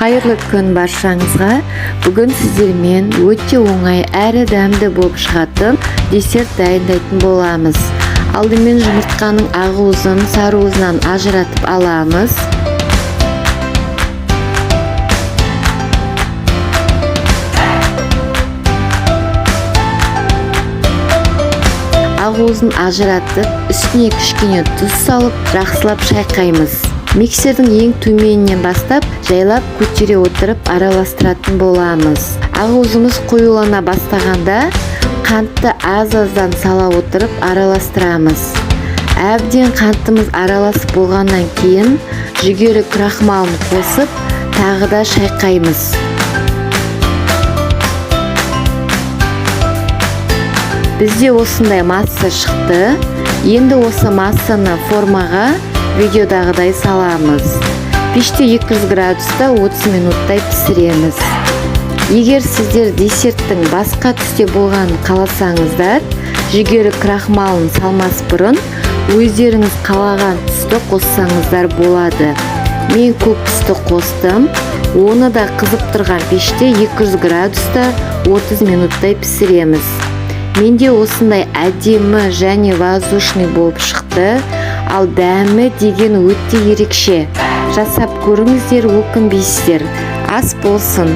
Қайырлы күн баршаңызға! Бүгін сіздермен өте оңай әрі дәмді болып шығатын десерт дайындайтын боламыз. Алдымен жұмыртқаның ақуызын сарыуызынан ажыратып аламыз. Ақуызын ажыратып, үстіне кішкене тұз салып, жақсылап шайқаймыз. Миксердің ең төменінен бастап, жайлап көтере отырып араластыратын боламыз. Ақуызымыз қоюлана бастағанда, қантты аз-аздан сала отырып араластырамыз. Әбден қантымыз араласып болғаннан кейін жүгері крахмалын қосып, тағы да шайқаймыз. Бізде осындай масса шықты. Енді осы массаны формаға видеодағыдай саламыз. Пеште 200 градуста 30 минуттай пісіреміз. Егер сіздер десерттің басқа түсте болғанын қаласаңыздар, жүгері крахмалын салмас бұрын өздеріңіз қалаған түсті қоссаңыздар болады. Мен көк түсті қостым. Оны да қызып тұрған пеште 200 градуста 30 минуттай пісіреміз. Менде осындай әдемі және воздушный болып шықты, ал дәмі деген өте ерекше. Жасап көріңіздер, өкінбейсіздер. Ас болсын!